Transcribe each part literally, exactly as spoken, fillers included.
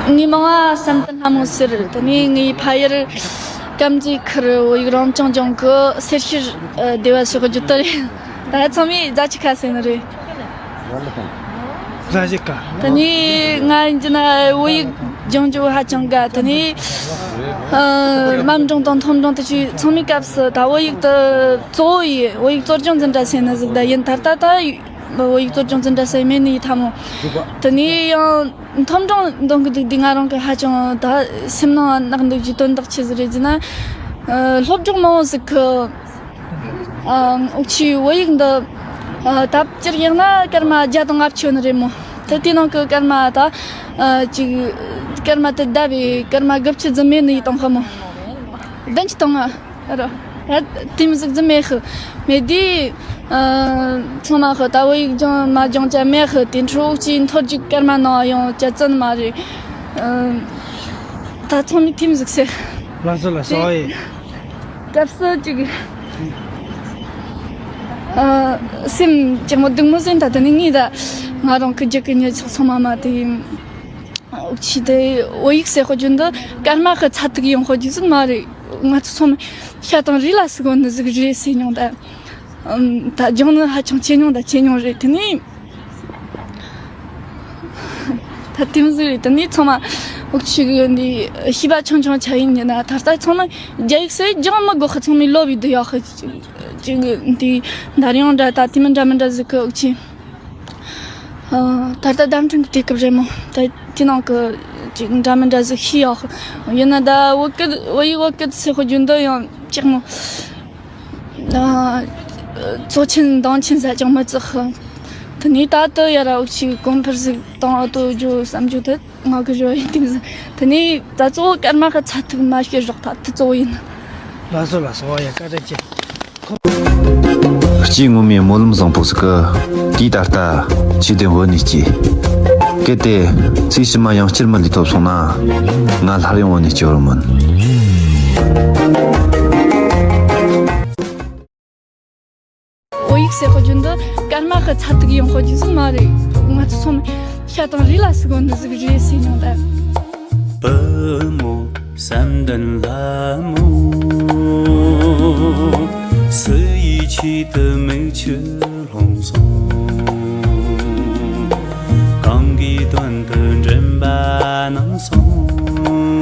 ངའི་མིང་ང་བསམ་གཏན་ལྷ་མོ་ཟེར། དེ་ནས་ངའི་ཕ་ཡུལ་ཀམ་ཅི་ཁུལ་བོད་ཡིག་རང་སྐྱོང་ལྗོངས་ཀྱི་སེར་ཤུལ་སྡེ་བ་ཟེར་བའི་རྒྱུད་དུ་རེད། ད་ཚང་མས་རྫ་ཆུ་ཁ་ཟེར་ནི་རེད། རྫ་ཆུ་ཁ། དེ་ནས་ང་ཡིན་གྱི་ན་བོད་ཡིག་སྦྱང་རྒྱུ་ཧ་ཅང་དགའ། དེ་ནས་ཨ་མ་འབྲིང་དང་མཐོ་འབྲིང་དེ་ཚོས་ཚང་མའི་སྐབས་སུ་ད་བོད་ཡིག་དེ་གཙོ་བོ་ཡིན། བོད་ཡིག་གཙོ་སྦྱོང་འཛིན་གྲྭ་ཟེར་ནི་ཟིག་ད་ཡིན། ད་ལྟ་ད་བོད་ཡིག་གཙོ་སྦྱོང་འཛིན་གྲྭ་ཟེར་མེད་ནི་ཡིན་ཐ་མོ། དེ་ནས་ཡང་མཐོ་འབྲིང་འདོན་གི་འདུག་དུས་ང་རང་གི་ཧ་ཅང་ད་སེམས་ནང་གནག་འདུག་རྒྱུ་དོན་དག་ཆི་ཟིག་རེད་ཟེར་ན། ཨ་སློབ་སྦྱོང་མང་བོ་ཟིག་གི་ཨ་འུ་ཆོའི་བོད་ཡིག་འདི་ཨ་ད་སྤྱིར་ཡིན་ན་སྐར་མ་བརྒྱ་དང་ལྔ་བཅུ་ནི་རེད་མོ། ད་དེ་ནང་གི་སྐར་མ་ད་ཨ་ཅིག་སྐར་མ་དེ་བསྡད་པའི་སྐར་མ་དགུ་བཅུ་ཙམ་མེད་ནི་ཡིན་དང་ཧ་མོ། བདུན་ཅུ་དང་ལྔ། ཨ་རོ། ད་དེ་མི་ཟིག་ཙམ་མེད་ཤི། མེད་དུས་ཨ་ཚང་མ་ཤི་ད་བོད་ཡིག་སྦྱང་མ་སྦྱང་ཅ་མེད་ཤི། དེ་འཕྲོ་ཅིག་མཐོ་རྒྱུགས་སྐར་མ་ནང་ཡང་ཅ་བཙན་མ་རེད། ཨ་ད་ཚང་མས་དེ་མི་ཟིག་ཟེར། ལགས་སོ་ལགས་སོ་ཨེ། སྐབས་སུ་ཅིག་ཨ་སེམས་ཅིག་མོ་སྡུག་མོ་ཟིན། ད་དེ་ནི་ངས་ད་ང་རང་གི་རྒྱུད་ཀྱི་ཉེ་ཆག་ཚང་མ་མ་དེ་ཡིན། འུ་ཆི་དེ་བོད་ཡིག་ཟེར་དཔེ་རྒྱུན་དུ་སྐར་མ་གི་ཚད་ཐིག་ཡོང་དཔེ་རྒྱུ་ཟིན་མ་རེད། ང་ཚོ་ཚང་མ་ཤ་དང་རིགས་ལ་སུ་གོ་ནི་ཟིག་རེད་ཟེར་མྱོང་ད། ཨམ་ད་སྦྱང་ནི་ཧ་ཅང་ཆེ་མྱོང་ད་ཆེ་མྱོང་རེད། དེ་ནས་ད་དེ་མི་ཟིག་རེད། དེ་ནས་ཚང་མ་འུ་ཆི་གི་འདི་ཤེས་པ་ཆུང་ཆུང་ཆ་ཡིན་ཉིན་ན་ད་ལྟ་ཚང་མ་རྒྱ་ཡིག་སུ་སྦྱང་མི་དགོས་ཁི། ཚང་མའི་ལོ་བའི་འདི་ཡག་ཁི་ཅིག་འདི་འདར་ཡོང་འདྲ་ད་དེ་མི་འདྲ་མི་འདྲ་ཟིག་གི་འུ་ཆི། ཨ་ད་ལྟ་བརྡ་འཕྲིན་གྱི་དུས་སྐབས་རེད་མོ། ད་དེ་ནང་གི་ཅིག་འདྲ་མི་འདྲ་ཟིག་ཤེས་ཡོད། ཡིན་ན་ད་བོད་སྐད་བོད་ཡིག་བོད་སྐད་ཟེར་དཔེ་རྒྱུན་དུ་ཡང་ཅིག་མོ། ཨ་གཙོ་ཆེན་འདང་ཆེན་ཟ་ཅང་མི་བརྩི་ཤི། དེ་ནས་ད་དུ་ཡ་ར་འུ་ཆི་གོང་འཕེལ་ཟིག་བཏང་ཨ་ཏོ་ཇོ་བསམ་རྒྱུ་དེ་ང་གི་རོ་ཡིན་དེ་མི་ཟིག་དེ་ནས་ད་གཙོ་བོ་སྐར་མ་ཁ་ཚ་ཐུག་མ་ཤེས་རོགས་ད་དེ་གཙོ་བོ་ཡིན། ལགས་སོ་ལགས་སོ་ཡ་བཀའ་དྲིན་ཆེ། སྐྱེས་ངོ་མའི་སྨོན་ལམ་བཟང་པོ་ཟིག་གི། དུས་ད་ལྟ་ཆོས་ལྡན་བོད་ནས་སྐྱེས། གལ་ཏེ་ཚེ་ཕྱི་མ་ཡང་བསྐྱར་མི་ལུས་ཐོབ་སོང་ན། ང་སླར་ཡང་བོད་ནས་སྐྱེ་བར་སྨོན། བོད་ཡིག་ཟེར་དཔེ་རྒྱུན་དུ་སྐར་མ་གི་ཚད་ཐིག་ཡོང་དཔེ་རྒྱུ་ཟིག་མ་རེད། ང་ཚོ་ཚང་མ་ཤ་དང་རིགས་ལ་སུ་གོ་ནི་ཟིག་རེད་ཟེར་མྱོང་ད། བུ་མོ་བསམ་གཏན་ལྷ་མོ། སུ་ཡི་ཆེད་དུ་མིག་ཆུ་ལྷུང་སོང་། གང་གི་དོན་དུ་མགྲིན་པ་ནང་སོང་།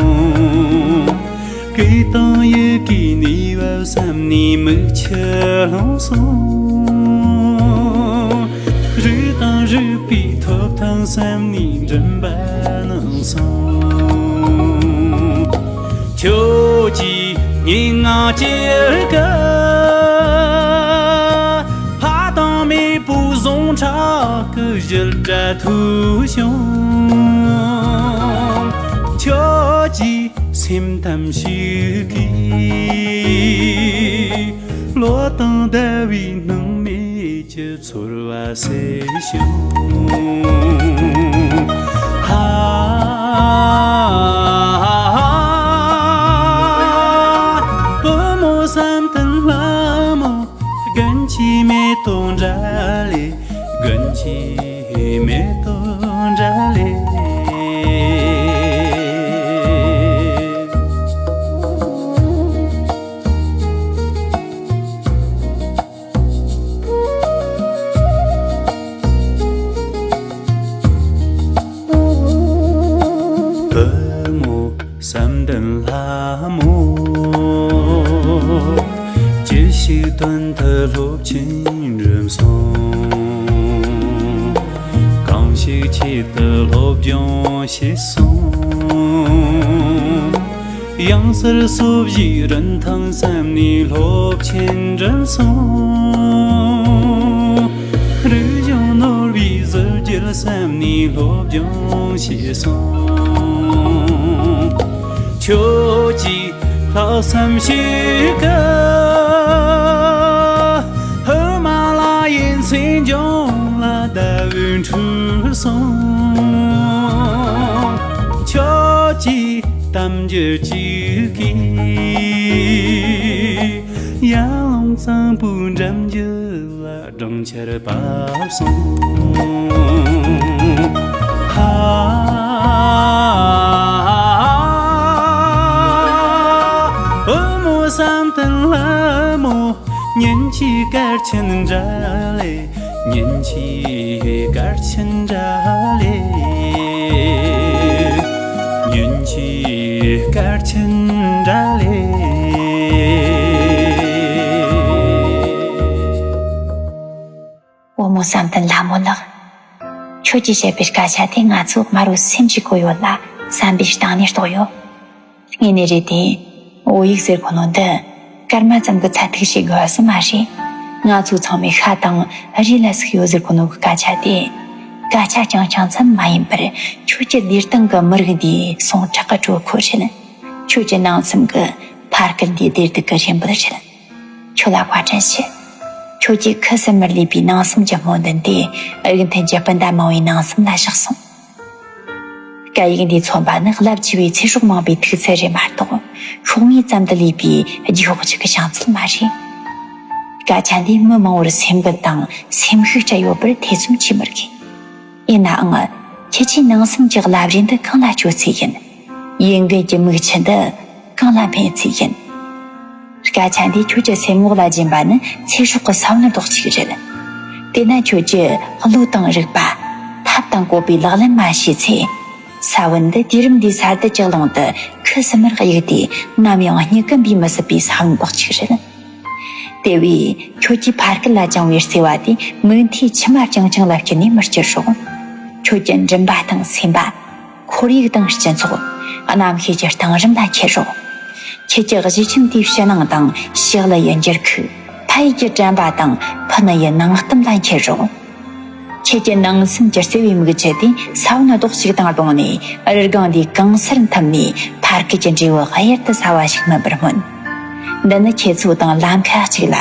སྐད་དང་ཡི་གེའི་ནུས་པ་བསམ་ནས་མིག་ཆུ་ལྷུང་སོང་། རིག་དང་རིག་པའི་ཐོབ་ཐང་བསམ་ནས་མགྲིན་པ་ནང་སོང་། ཁྱོད་ཀྱི་སྙན་ངག་ཅིག་གི་ཕ་དང་མེས་པོའི་ཟུངས་ཁྲག་གི་བཞུར་སྒྲ་ཐོས་བྱུང་། ཁྱོད་ཀྱི་སེམས་གཏམ་ཞིག་གིས་བློ་དང་ཟླ་བའི་སྣང་མེད་ཀྱི་ཚོར་བ་སེལ་བྱུང་། ཧ། བུ་མོ་བསམ་གཏན་ལྷ་མོ། དགུན་གྱི་མེ་ཏོག་འདྲ་ལེ། དགུན་གྱི་མེ་ཏོག་འདྲ་ལེ། བུ་མོ་བསམ་གཏན་ལྷ་མོ། ཅི་ཞིག་དོན་དུ་སློབ་ཆེན་འགྲིམས་སོང་། གང་ཞིག་ཆེད་དུ་སློབ་སྦྱོང་བྱས་སོང་། ཡང་སར་སོ་བཞིའི་རིན་ཐང་བསམ་ནས་སློབ་ཆེན་འགྲིམས་སོང་། རིག་གཞུང་ནོར་བུའི་གཟི་བརྗིད་བསམ་ནས་སློབ་སྦྱོང་བྱས་སོང་། ཁྱོད་ཀྱི་ལྷག་བསམ་ཞིག་གིས་ཧི་མ་ལ་ཡའི་མཚན་ལྗོངས་ལ་ཟླ་འོད་འཕྲོས་སོང་། ཁྱོད་ཀྱི་གཏམ་རྒྱུད་ཅིག་གིས་ཡར་ཀླུང་གཙང་པོའི་འགྲམ་རྒྱུད་ལ་སྦྲང་ཆར་བབས་སོང་། ཧ། ཉིན་གཅིག་སྐར་ཆེན་འདྲ་ལེ། ཉིན་གཅིག་སྐར་ཆེན་འདྲ་ལེ། ཉིན་གཅིག་སྐར་ཆེན་འདྲ་ལེ། བུ་མོ་བསམ་གཏན་ལྷ་མོ་ལགས། ཁྱོད་ཀྱིས་བཤད་པའི་སྐད་ཆ་དེ་ང་ཚོ་དམར་བོའི་སེམས་ཀྱི་གོ་ཡོད་ལ་བསམ་པའི་གཏིང་ནས་རྟོགས་ཡོད། དངོས་གནས་རེད་དེ། བོད་ཡིག་ཟེར་གོ་ནོ་འདི་སྐར་མ་ཙམ་གྱི་ཚད་ཐིག་ཞིག་དགོས་ས་མ་རེད། ང་ཚོ་ཚང་མས་ཤ་དང་རུས་ལ་ཟུག་ཡོད་ཟེར་གོ་ནོ་གི་སྐད་ཆ་དེ། སྐད་ཆ་རྐྱང་རྐྱང་ཙམ་མ་ཡིན་པར་ཁྱོད་ཀྱི་ལུས་སྟེང་གི་མི་རིགས་འདིའི་ཟུངས་ཁྲག་གི་གྲོད་ཁོལ་རེད། ཁྱོད་ཀྱི་ནང་སེམས་ཀྱི་ཕ་སྐད་འདིའི་བདེ་སྡུག་གི་རེ་འབོད་རེད། ཁྱོད་ལ་བཀའ་དྲིན་ཆེ། ཁྱོད་ཀྱིས་ཁུ་སིམ་མེར་ལུས་པའི་ནང་སེམས་ཀྱི་སྨོན་འདུན་དེ་རིགས་མཐུན་གྱི་སྤུན་ཟླ་མང་བོའི་ནང་སེམས་ལ་བཞག་སོང་། སྐད་ཡིག་འདིའི་མཚོན་པ་ནི་རླབས་ཆེ་བའི་ཚེ་སྲོག་མང་པོའི་ཐུག་ཚད་རེད་མ་གཏོགས། ཤོག་ངོས་ཙམ་དུ་ལུས་པའི་རྒྱུག་འོག་ཅིག་གི་བྱང་ཚད་མ་རེད། སྐད་ཆ་འདིས་མི་མང་བོར་སེམས་འགུལ་དང་སེམས་ཤུགས་སྤྲད་ཡོད་པར་ཐེ་ཚོམ་བྱེད་མི་དགོས། ཡིན་ནའང་། ཁྱེད་ཀྱི་ནང་སེམས་ཀྱི་རླབས་རིམ་འདི་གང་ལ་བསྐྱོད་ཚུལ་ཡིན། ཡིད་འགུལ་གྱི་མིག་ཆུ་འདི་གང་ལ་འཕེན་ཚུལ་ཡིན། སྐད་ཆ་འདིས་ཁྱོད་ཀྱི་སེམས་ངོགས་ལ་སྦྱིན་པ་ནི་ཚེ་སྲོག་གི་ས་བོན་རྡོག་གཅིག་རེད། དེས་ན་ཁྱོད་ཀྱི་བློ་དང་རིག་པ། ཐབས་དང་བཀོད་པའི་ལག་ལེན་མ་བྱས་ཚེ། ས་བོན་འདི་དུས་རིམ་འདིའི་ས་རྡུལ་གྱི་ཀློང་དུ་ཁུ་སིམ་མེར་གཡུགས་ཏེ་ནམ་ཡང་མྱུ་གུ་འབུས་མི་སྲིད་པའི་ས་བོན་རྡོག་གཅིག་རེད། དེ་བས་ཁྱོད་ཀྱིས་ཕ་སྐད་ལ་བཅངས་པའི་བརྩེ་བ་དེ་མིག་མཐའི་མཆི་མ་རྐྱང་རྐྱང་ལ་བསྐྱུར་ནས་མི་སྐྱུར་རོགས། ཁྱོད་ཀྱི་མགྲིན་པ་དང་སེམས་པ། ཁོར་ཡུག་དང་སྤྱི་ཚོགས། རྣམ་ཤེས་ཀྱི་གཏིང་རིམ་ལ་འཁྱེར་རོགས། ཁྱེད་ཀྱི་གཞི་ཁྱིམ་དེའི་ཕྱི་ནང་དང་ཕྱི་གླུ་ཡི་འགྱུར་ཁུག་ཕ་ཡུལ་གྱི་དྲན་པ་དང་ཕུ་ནུ་ཡི་ནང་གཏམ་ལ་འཁྱེར་རོགས། ཁྱེད་ཀྱི་ནང་སེམས་ཀྱི་བརྩེ་བའི་མིག་ཆུ་དེ་ས་བོན་རྡོག་གཅིག་དང་བསྡོངས་ནས་རི་སྒང་འདིའི་གང་སར་འཐིམ་ནས་ཕ་སྐད་ཀྱི་འབྲས་བུ་གཡུར་དུ་ཟ་བ་ཞིག་མིན་པར་སྨོན། འདི་ནི་ཁྱེད་ཚོ་དང་ལམ་ཁ་གཅིག་ལ་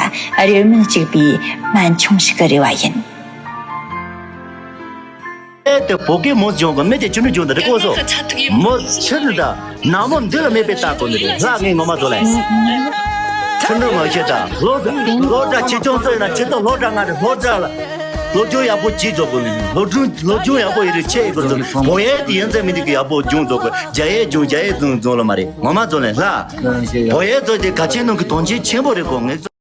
རེའུ་མིག་གཅིག་པའི་སྨན་ཆུང་ཞིག་གི་རེ་བ་ཡིན། ཨེ་དེ་བོད་སྐད་མོ་སྦྱོང་གི་མི་དེ་ཅི་འདྲ་སྦྱོང་དང་རེ་ཀོ་སོ། མོ་ཕྱིར་ནི་ད་ནག་མོ་འདི་ལ་མེད་པའི་ལྟ་དགོས་ནི་རེད། ལྷ་ངའི་ངོ་མ་ཚོ་ལས། ཁྱི་འདྲ་མ་བྱེད་ད་སློབ་སློབ་གྲྭ་ཆེ་ཆུང་སོ་ཡིན་ན་ཁྱེད་ཚོ་སློབ་གྲྭ་ང་རེ་སློབ་གྲྭ་ལ་སློབ་སྦྱོང་ཡག་པོ་བྱེད་རྫོགས་དགོས་ནི། སློབ་སྦྱོང་སློབ་སྦྱོང་ཡག་པོ་ཡིན་རེ་ཆེ་ཡི་དགོས་ཚོ་བོ་ཡའི་དེ་ཡིན་ཚད་མི་འདུག་གི་ཡག་པོ་སྦྱོང་རྫོགས་དགོས། རྒྱ་ཡའི་སྦྱོང་རྒྱ་ཡའི་རྫོང་རྫོང་ལ་མ་རེད། ངོ་མ་ཚོ་ལས་ལྷ། བོ་ཡའི་ཚོ་དེ་ག་ཆེ་ནང་གི་དོན་ཆེན་ཆེན་པོ་རེད་གོ་ངེད་ཚོ།